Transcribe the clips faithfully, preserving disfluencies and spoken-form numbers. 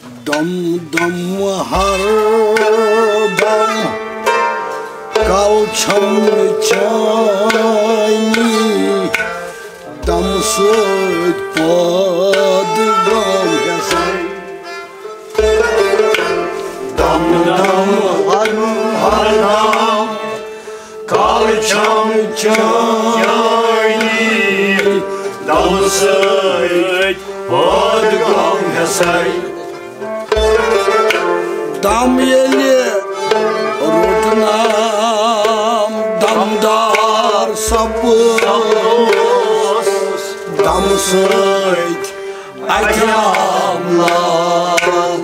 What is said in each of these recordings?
دم دم ہر دم کل چھم چانی، دم سۭتۍ پٲدٕ گام یسن۔ دم دم ہر ہر دم کل چھم چانی، دم سۭتۍ پٲدٕ گام یسن۔ دم ییٚلہِ روٚٹنام دمدار سپُد، دم سۭتۍ اکرام لال۔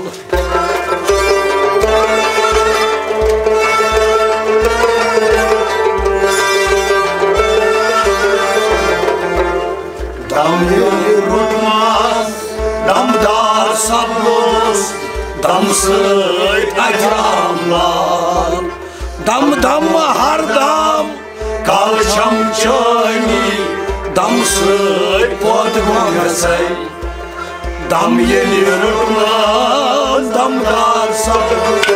دم ییٚلہِ روٚٹنام دمدار سپُد، دم سۭتۍ اکرام لال۔ دم دم ہر دم کل چھم چٲنی، دم سۭتۍ پٲدٕ گوٚو مےٚ سَے۔ دم ییٚلہِ روٚٹنام دمدار سپُد۔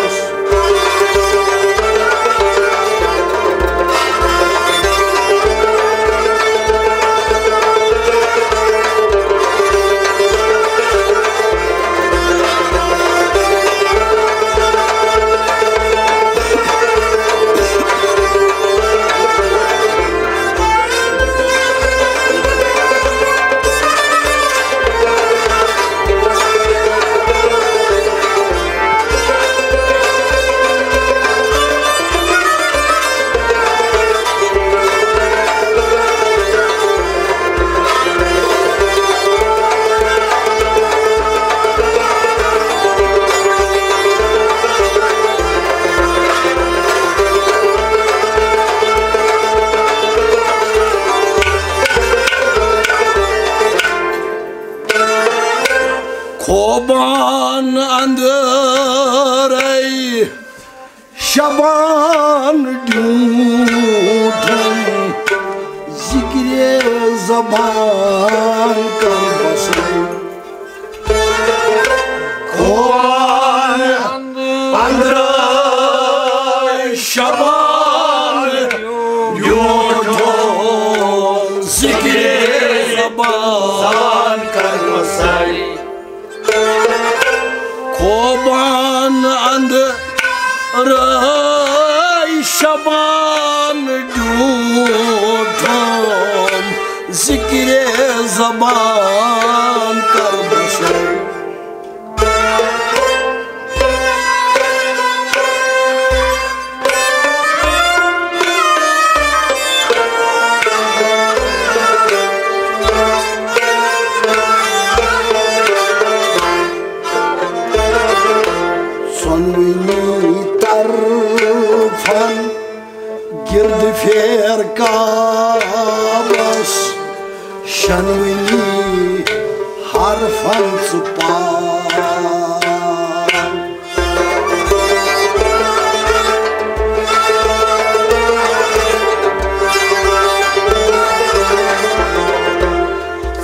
خوبان اندرے شبان ڈیوٹھم، ذکر زبان کر بسر۔ خوبان اندرے شبان ڈیوٹھم، ذکر زبان کر بسر۔ خوبان اندرے شبان ڈیوٹھم، ذکر زبان کر بسر۔ ژۄنوٕنی طرفن گِرد پھیر کعبس، شنوٕنی حرفن ژٕ پال۔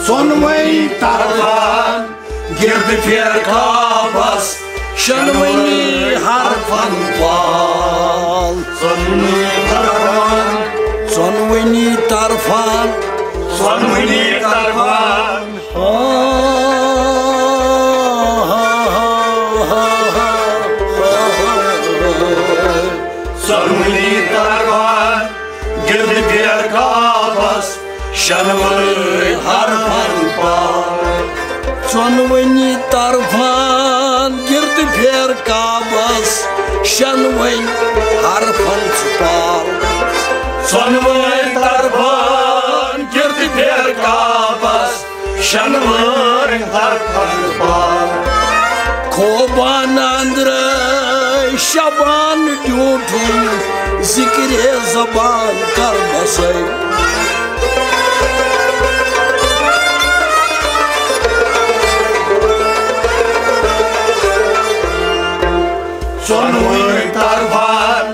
ژۄنوَے طرفن گِرد پھیر کعبس، شنوٕنی حرفن پال۔ ژۄنوٕنی طرفن، ژۄنوٕنی طرفن، ژۄنوٕنی طرفن۔ ژۄنوٕنی طرفن گِرد پھیر کعبس، شنوٕنی حرفن پال۔ ژۄنوٕنی طرفن گِرد پھیر کعبس، شنوٕنی حرفن ژٕ پال۔ ژۄنوٕنی طرفن گِرد پھیر کعبس، شنوٕنی حرفن پال۔ خوبان اندرے شبان ڈیوٹھم، ذکر زبان کر بسر۔ ژۄنوٕنی طرفن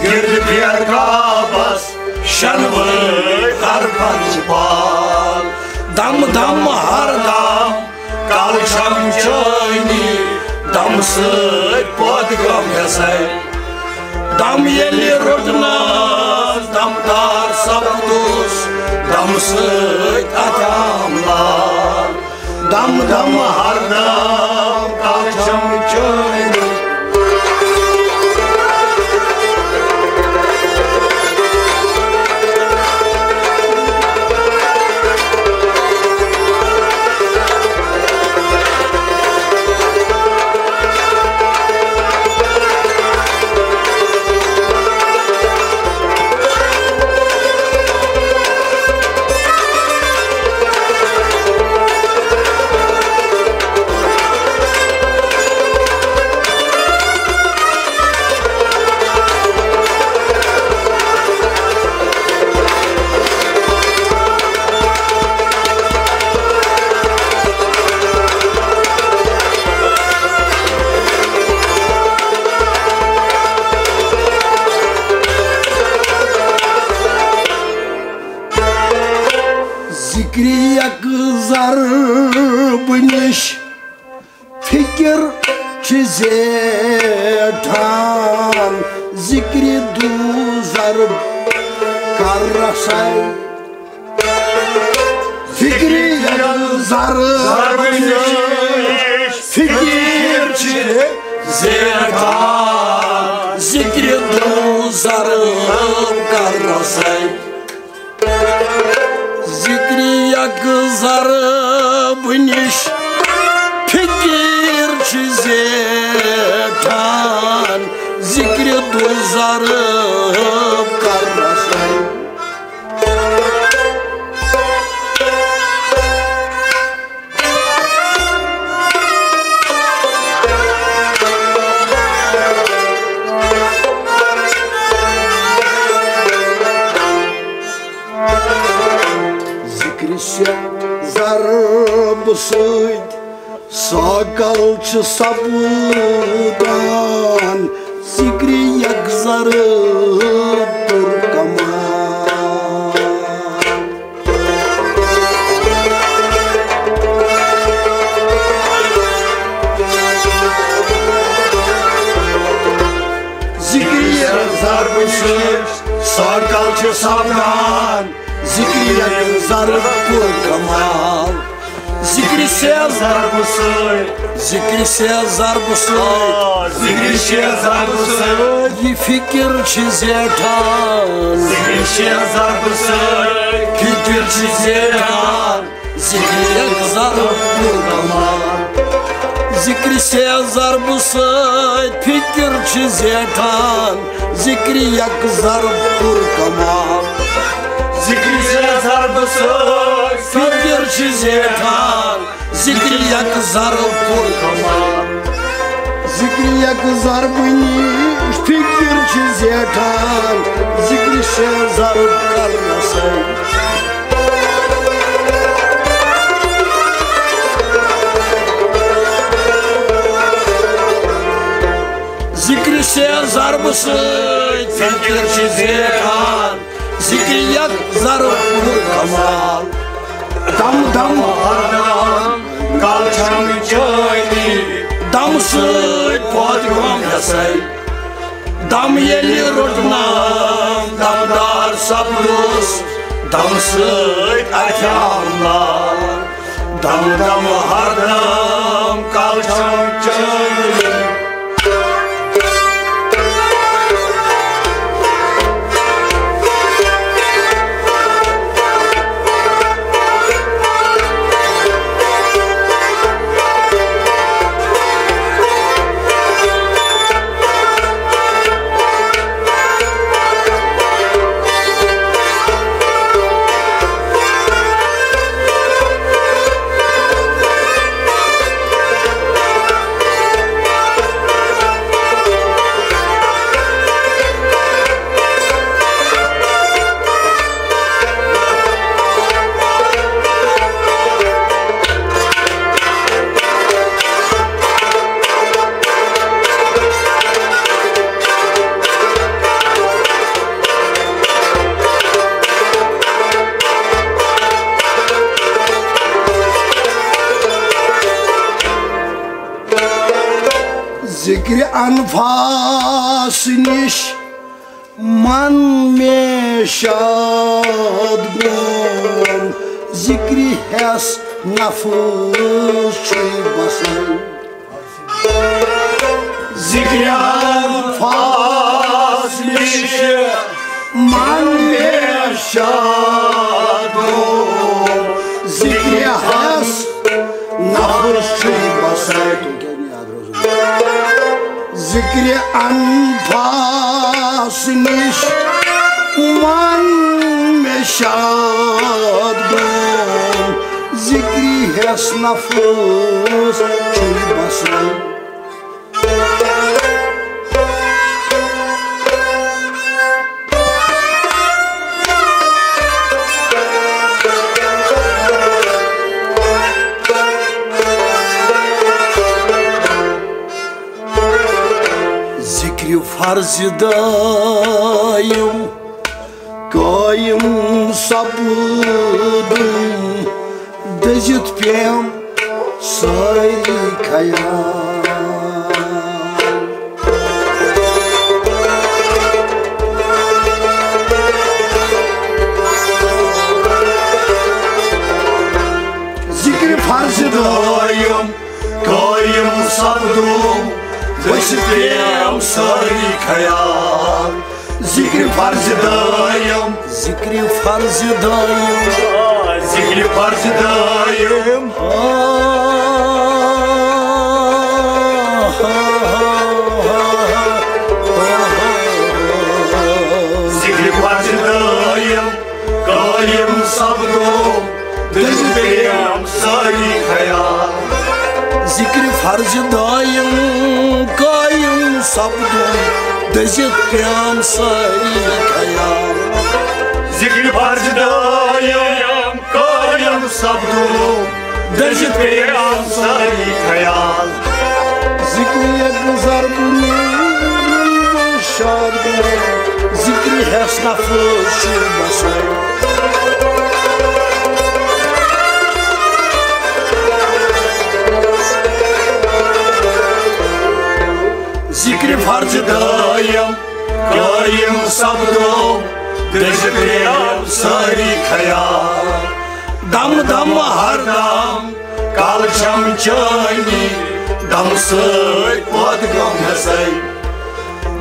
گِرد پھیر کعبس، شنوٕنی حرفن پال۔ دم دم ہر دم کل چھم چٲنی، سۭتۍ پٲدٕ گوٚم ہسا۔ دم ییٚلہِ روٚٹنس دمدار سپدُس، دم سۭتۍ اتھ عملار۔ دم دم ہردم کاچم چٲنۍ۔ ذکرِ یک ضرب نِش فکر چھِ زیٹھان، ذکرِ دو ضرب کر رسائی۔ ذکرِ یک ضرب نِش فکر چھِ زیٹھان، ذکرِ دو ضرب کر رسائی۔ ذکرِ یک ضرب نِش فکر چھِ زیٹھان، ذکرِ دو ضرب کر رسائی۔ ذکرِ سیٚہ ضرب سۭتۍ ساکل چھِ سپدان، ذکرِ یک ضرب توٚر کمال۔ ذکرِ یک ضرب سۭتۍ ساکل چھِ سپدان، ذکرِ یک ضرب توٚر کمال۔ ذکرِ سیٚہ ضرب سۭتۍ، ذکرِ سیٚہ ضرب سۭتۍ، آ، ذکرِ سیٚہ ضرب سۭتۍ۔ یہِ فکر چھِ زیٹھان، ذکرِ سیٚہ ضرب سۭتۍ۔ فکر چھِ زیٹھان، ذکرِ یک ضرب توٚر کمال۔ ذکرِ سیٚہ ضرب سۭتۍ فکر چھِ زیٹھان، ذکرِ یک ضرب توٚر کمال۔ ذکرِ سیٚہ ضرب سۭتۍ فکر چھِ زیٹھان، ذکرِ یک ضرب توٚر کمال۔ ذکرِ یک ضرب نِش فکر چھِ زیٹھان، ذکرِ سیٚہ ضرب کر رسائی۔ ذکرِ سیٚہ ضرب سۭتۍ فکر چھِ زیٹھان، ذکرِ یک ضرب توٚر کمال۔ دم دم ہردم کل چھم چٲنی، دم سۭتۍ پٲدٕ گوٚم ہسائی۔ دم ییٚلہِ روٚٹنم دمدار سپدُس، دم سۭتۍ اتھِ عملار۔ دم دم ہردم کل چھم چٲنی۔ ذکرِ انفاس نِش من مےٚ شاد گوٚو، ذکرِ حٮ۪س نفس چھُے بسان۔ ذکرِ انفاس نِش من مےٚ شاد گوٚو، ذکرِ حٮ۪س نفس چھُے بسان۔ ذکرِ انفاس نِش من مےٚ شاد گوٚو، ذکرِ حٮ۪س نفس چھُے بسان۔ ذکرِ فرضِ دٲیِم قٲیِم سپُدُم، دٔزِتھ پیٚم سٲری خیال۔ ذکرِ فرضِ دٲیِم قٲیِم سپُدُم، دٔزِتھ پیٚم سٲری خیال۔ ذکرِ فرضِ دٲیِم۔ ذکرِ فرضِ دٲیِم۔ ذکرِ فرضِ دٲیِم۔ ذکرِ فرضِ دٲیِم قٲیِم سپُدُم، دٔزِتھ پیٚم سٲری خیال۔ ذکرِ فرضِ دٲیِم قٲیِم سپُدُم، دٔزِتھ پیٚم سٲری خیال۔ ذکرِ فرضِ دٲیِم قٲیِم سپُدُم، دٔزِتھ پیٚم سٲری خیال۔ ذکرِ یک گُزر بُنیوم شاد گوٚو، ذکرِ حٮ۪س نفس چھُ بسان۔ ذکرِ فرضِ دٲیِم قٲیِم سپُدُم، دٔزِتھ پیٚم سٲری خیال۔ دم دم ہر دم کالہٕ چھم چٲنی، دم سۭتۍ پٲدٕ گوٚو مےٚ سَے۔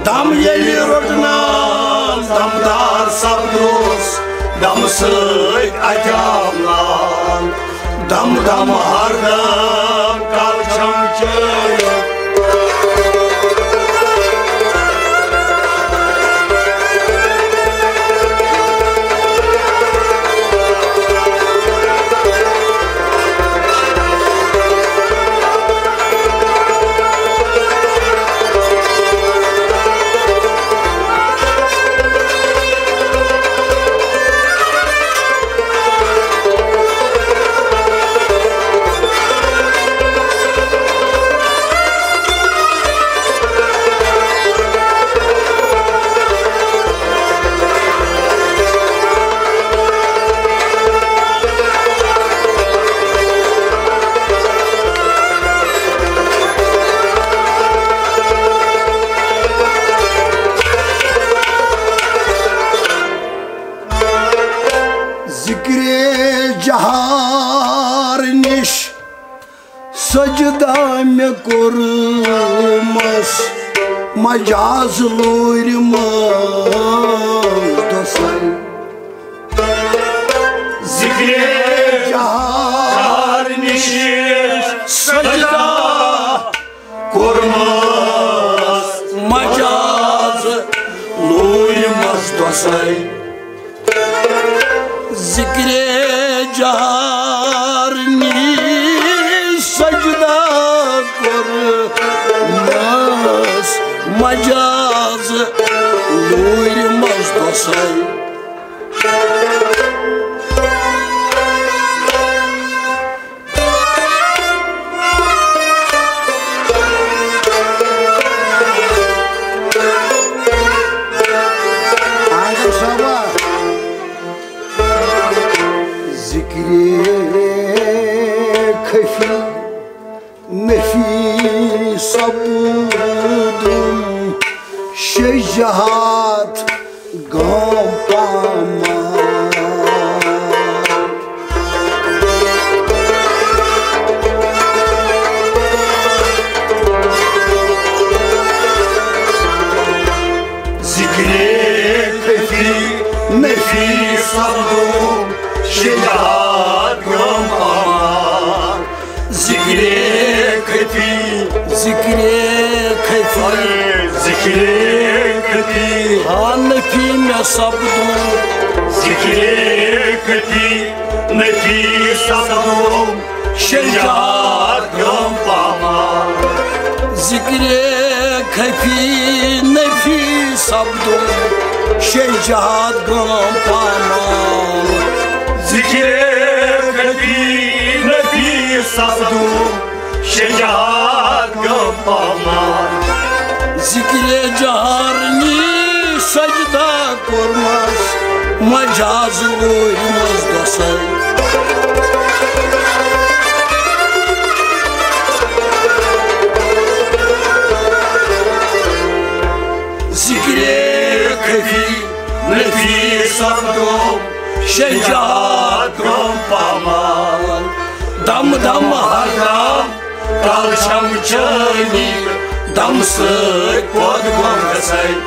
دم ییٚلہِ روٚٹنم دمدار سپدُس، دم سۭتۍ اَتہِ آو لال۔ دم دم ہر دم کالہٕ چھم چٲنی۔ ذکرِ جہار نِش سجدہ مےٚ کوٚرمس مجاز لوٗرِ منٛز دۄسَے۔ ذکرِ جہار نِش سجدہ کوٚرمس مجاز لوٗرِ منٛز دۄسَے۔ ذکرِ جہار نِش سجدہ کوٚرمس مجاز لوٗرِ منٛز دۄسَے۔ آنگن صٲبہ، ذکرِ خفی نفی سپُد۔ جہاد گام پاما۔ ذکرِ خفی نفی سپدم شجاعت گام پاما۔ ذکرِ خفی، ذکرِ خفی، ذکرِ خفی، ہا نفی مےٚ سپدم۔ ذکرِ خفی نفی سپدم شجاعت گام پاما۔ ذکرِ خفی نفی سپدم شجاعت گام پاما۔ ذکرِ خفی نفی سپدم شجاعت گام پاما۔ ذکرِ جہار نی سجدہ کوٚرمس مجاز وٲرۍ منٛز دۄسے۔ ذکرِ خفی نفی سپدم شجاعت گام پاما۔ دم دم ہر دم کل چھم چٲنی، دم سۭتۍ پٲدٕ گوٚم گژھے۔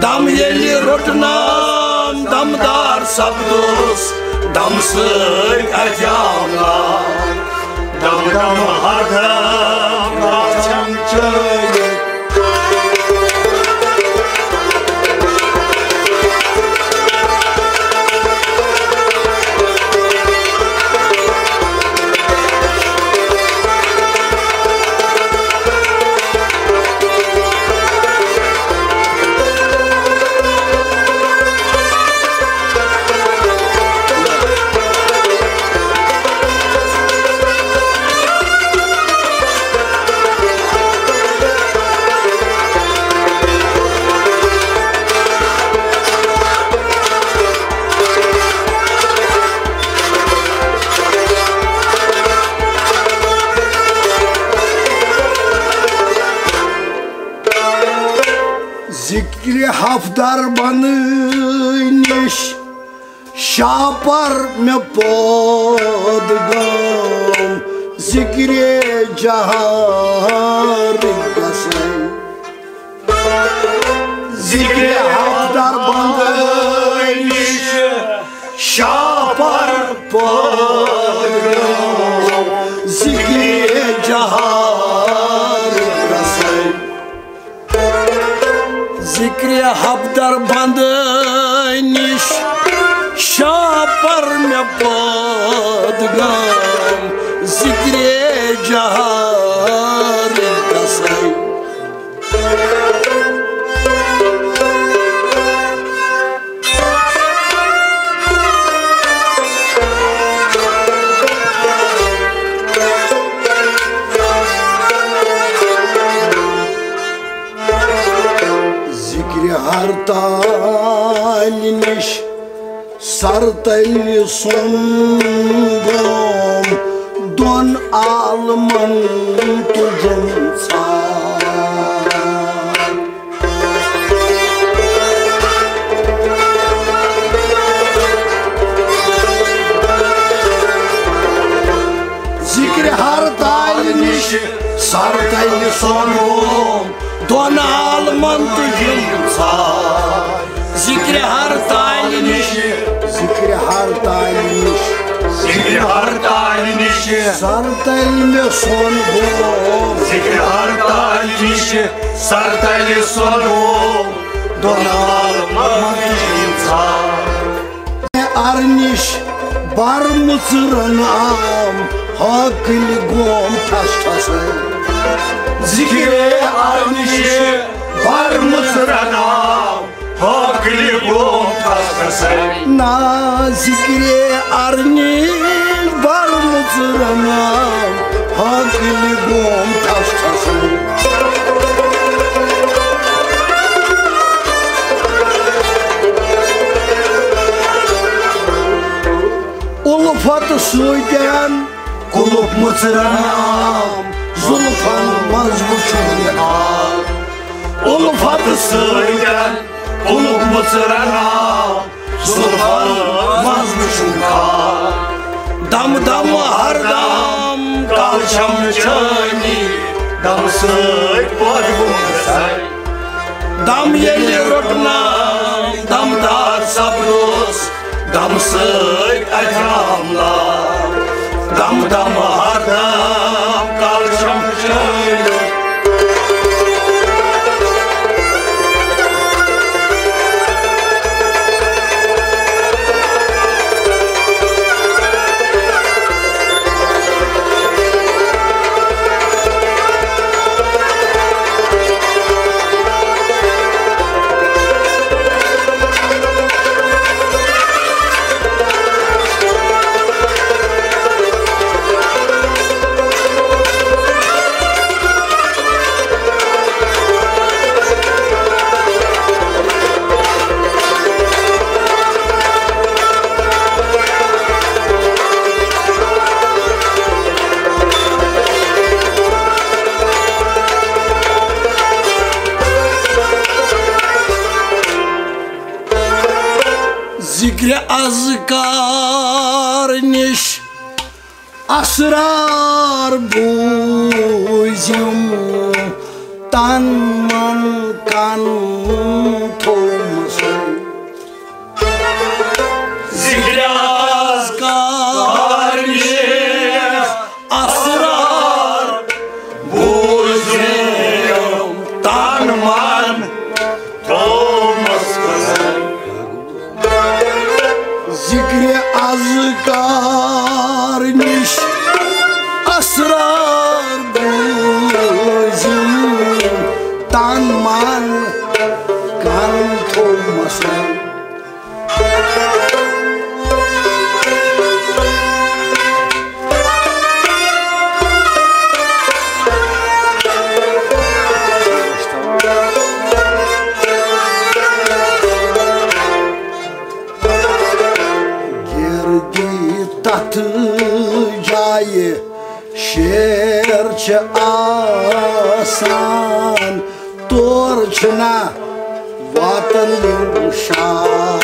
دم ییٚلہِ روٚٹنام، دمدار سپدُس، دم سۭتۍ اَتھیاونام۔ دم دم ہر دم کل چھم چٲنی۔ ذکرِ ہفتر بند نِش شاپر مےٚ پٲدٕ گام، ذکرِ جہار گژھے۔ ذکرِ ہفتر بند نِش شاپر پٲدٕ گام، ذکرِ جہار گژھے۔ ذکرِ ہفتر بند نِش شاپر مےٚ پٲدٕ گام، ذکرِ جہار گژھے۔ ذکرِ ہر تالہِ نِش سر تلہِ سۄن گام، دۄن عالمن تُجُم ژھانٛڈ۔ ذکرِ ہر تالہِ نِش سر تلہِ سۄن گام، دۄن عالمن تُجُم ژھانٛڈ۔ ذکرِ ہر تالہِ نِش، ذکرِ ہر تالہِ نِش، ذکرِ ہر تالہِ نِش سر تلہِ مےٚ سۄن گام۔ ذکرِ ہر تالہِ نِش سر تلہِ سۄن گام، دۄن عالمن تُجُم ژھانٛڈ۔ ار نِش بر مُژرن آم، ہاکلہِ گوم ٹھس ٹھسے۔ ذکرِ ار نِش بر مُژرن آم، ہاکلہِ گوم ٹھس ٹھسے۔ نا ذکرِ ار نِش بر مُژرن آم، ہاکلہِ گوم ٹھس ٹھسے۔ الفت سۭتٮ۪ن قلف مُژران آم، زلفن منٛز وُچھُن یہِ حال۔ الفت سۭتۍ کُلُک مُژرن آو زُلفن منٛز وُچھُن خاب۔ دم دم ہر دم کالہٕ چھم چٲنی دم سۭتۍ پٲدٕ گوٚمُت سَے۔ دم ییٚلہِ روٚٹنم دمدار سپدوس دم سۭتۍ اجام لال۔ دم دم ہر دم کالہٕ چھم چٲنی۔ ذکر اذکار نش اسرار بوٗزِم تن من کن تھوٚومُت۔ ذکر اذکار نش اسرار بوٗزِم تن من تھوٚومُت۔ ذکر اذکار نش اسرار بوٗزِم تن من کن تھوٚومُت۔ گردِ تتھ جایہِ شیر چھِ آسان، تور چھِنہ واتان یِم شار۔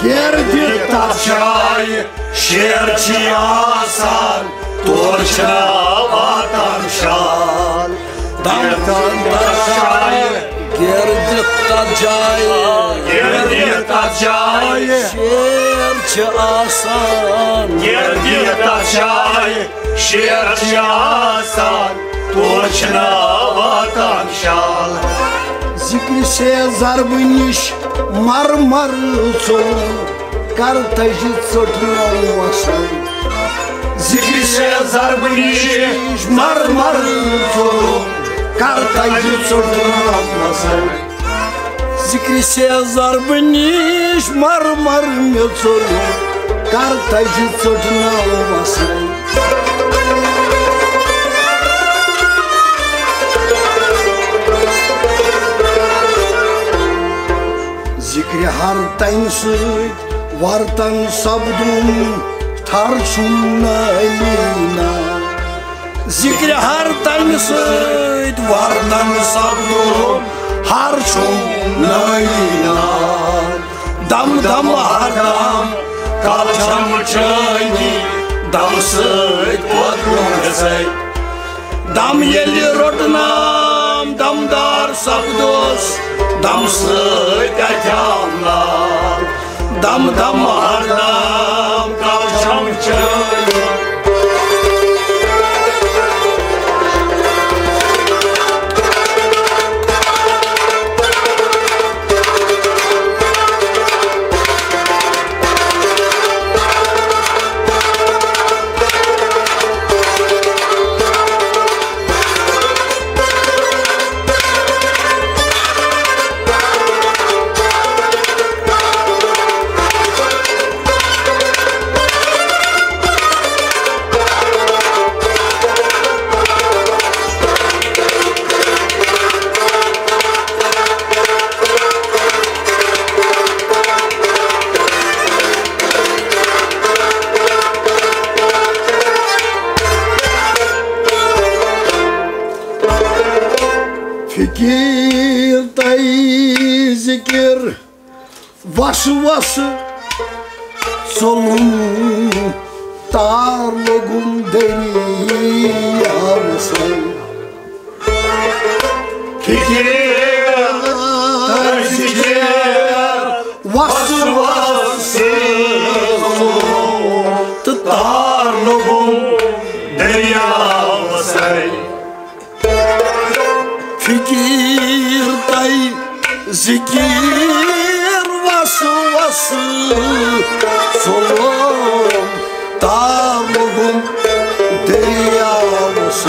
گردِ تتھ جایہِ شیر چھِ آسان، تور چھِنہ واتان شال۔ دم دم تتھ جایہِ، گردِ تتھ جایہِ، گردِ تتھ جایہِ۔ شیر چھِ آسان، گردِ تتھ جایہِ۔ شیر چھِ آسان، تور چھِنہ واتان شال۔ ذکر سے ضرب نش مر مر ژوٚل، کر تجہِ ژٔٹ نو وسل۔ ذکر سے ضرب نش مر مر ژوٚل، کر تجہِ ژٔٹ نو وسل۔ ذکر سے ضرب نش مر مر مےٚ ژوٚل، کر تجہِ ژٔٹ نو وسل۔ ذکرِ ہر تمہِ سۭتۍ ورتن سپدُم، تھر چھُم نٲلی نا۔ ذکرِ ہر تمہِ سۭتۍ ورتن سپدُم، ہر چھُم نٲلی نا۔ دم دم ہر دم کالہٕ چھم چٲنی دم سۭتۍ پوتلُم گژھے۔ دم ییٚلہِ روٚٹنم دمدار سپدوس دم سۭتۍ اجام لال۔ دم دم ہر دم کالہٕ چھم چٲنی۔ فقیٖر تۄہہِ ذِکِر وَسہٕ وَسہٕ ژوٚلُم تار لوٚگُم دٔریاوَس۔ فقیٖر تۄہہِ ذِکِر وَسہٕ وَسہٕ ژوٚلُم تہٕ تار لوٚگُم دٔریاوَس۔ فقیٖر تۄہہِ ذِکِر وَسہٕ وَسہٕ ژوٚلُم تار لوٚگُم دٔریاوَس۔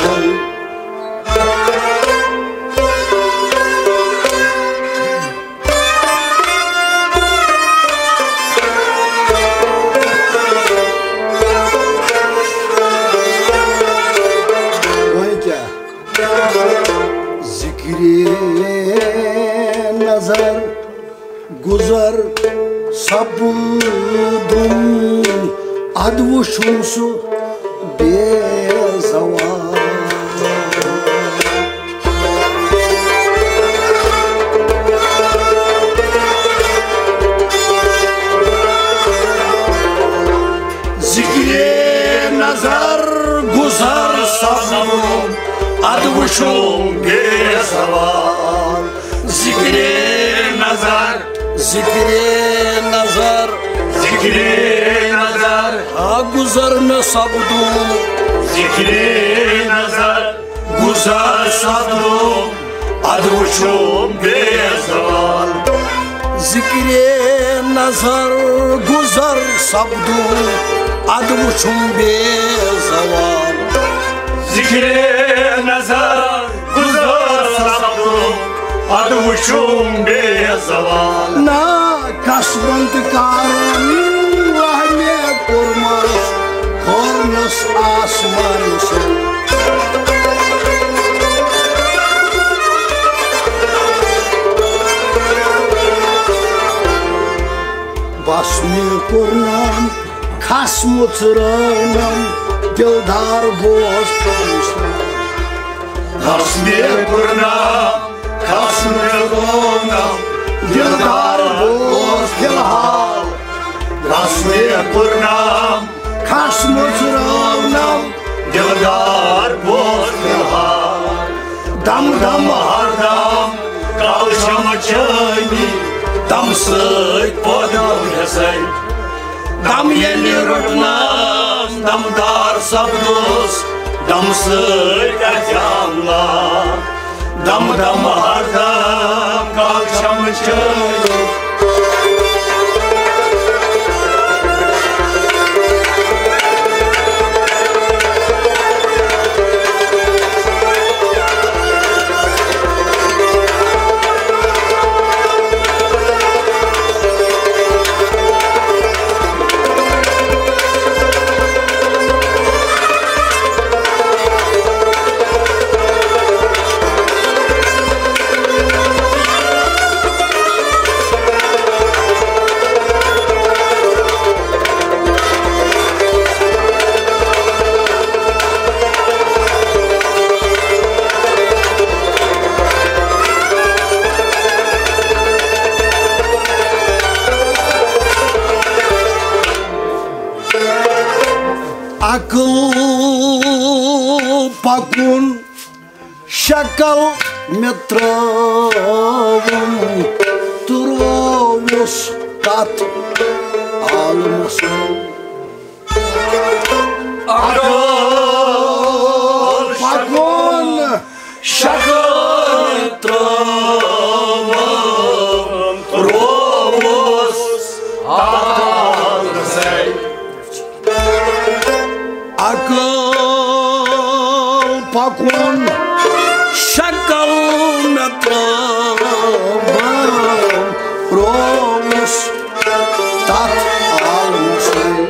وۄنۍ کیٛاہ؟ ذِکرِ نظر گُزر سپُدُم، اَدٕ وُچھُم سُہ بے زوال۔ ذِکرِ نظر گُزر سپُدُم، اَدٕ وُچھُم بے زوال۔ ذِکرِ نظر، ذِکرِ نظر، ذِکرِ نظر۔ آ گُزر مےٚ سپُدُم۔ ذِکرِ نظر گُزر سپُدُم، اَدٕ وُچھُم بے زوال۔ ذِکرِ نظر گُزر سپُدُم، اَدٕ وُچھُم بے زوال۔ ذِکرِ نظر گُزر سپُدُم، اَدٕ وُچھُم بے زوال۔ نا قصبن تہٕ کارن وہمہِ کوٚرمس، کوٚرنس آسمان سُہ۔ بس مےٚ کوٚرنم کھس مُژرٲونم، دِلدار بوز۔ بس مےٚ کوٚرنم کھس مُژرٲونم، دِلدار بوز فی الحال۔ بس مےٚ کوٚرنم کھس مُژرٲونم، دِلدار بوز فی الحال۔ دم دم ہر دم کالہٕ چھم چٲنی، دم سۭتۍ پٲدٕ گژھے۔ دم ییٚلہِ روٚٹنم، دمدار سپدُس، دم سۭتۍ اَتھِ عملہ۔ دم دم ہر دم کالہٕ چھم چٲنی۔ عقل پکُن شکل مےٚ ترٲوٕم، ترٛووُس تتھ عالمس۔ عقل پکُن شکل ترٛٲوٕم، ترٛووُس تتھ عالمس۔ عقل پکُن شکل مےٚ ترٲوٕم، رووُس تتھ عالمسٕے۔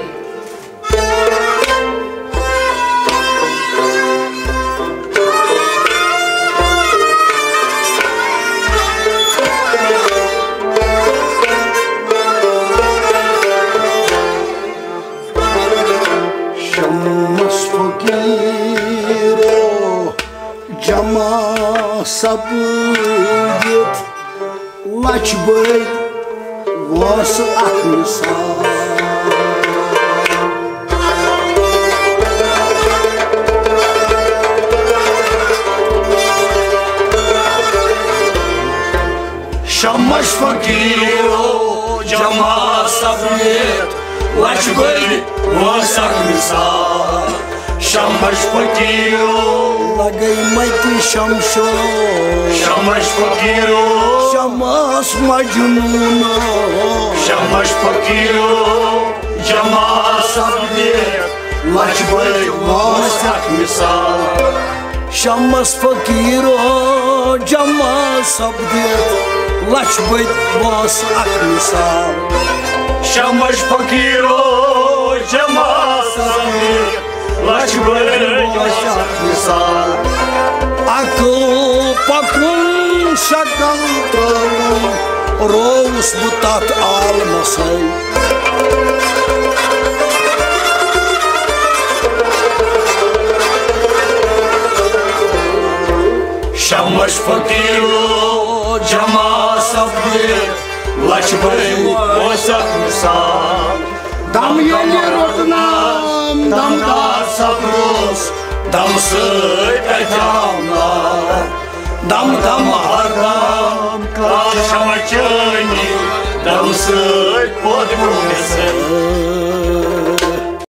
شمس فقیرو دِتھ لَچھ بٔدۍ وٲنٛسہٕ اَکھ مِثال۔ شمس فقیٖرو جمع سپدِتھ لَچھ بٔدۍ وٲنٛسہٕ اَکھ مِثال۔ شمس فقیٖرو لگے متہِ شمشو۔ شمس فقیٖرو۔ شمس مجنوٗنو۔ شمس فقیٖرو جمع سپدِتھ لَچھ بٔدۍ وٲنٛسہٕ اَکھ مِثال۔ شمس فقیٖرو جمع سپدِتھ لَچھ بٔدۍ وٲنٛسہٕ اَکھ مِثال۔ شمس فقیٖرو جمع سپدِتھ لَچھ بٔدۍ وٲنٛسہٕ اَکھ مِثال۔ عقل پکُن شکل ترٲوٕم، رووُس بہٕ تَتھ عالمَسٕے۔ شمس فقیٖرو جمع سپدِتھ لَچھ بٔدۍ وٲنٛسہٕ اَکھ مِثال۔ دم ییٚلہِ روٚٹنم، دمدار سپدُس، دم سۭتۍ اَتھیٛاونم۔ دم دم ہردم کال شمع چٲنی، دم سۭتۍ پوٚد گوٚو مےٚ سۭتۍ۔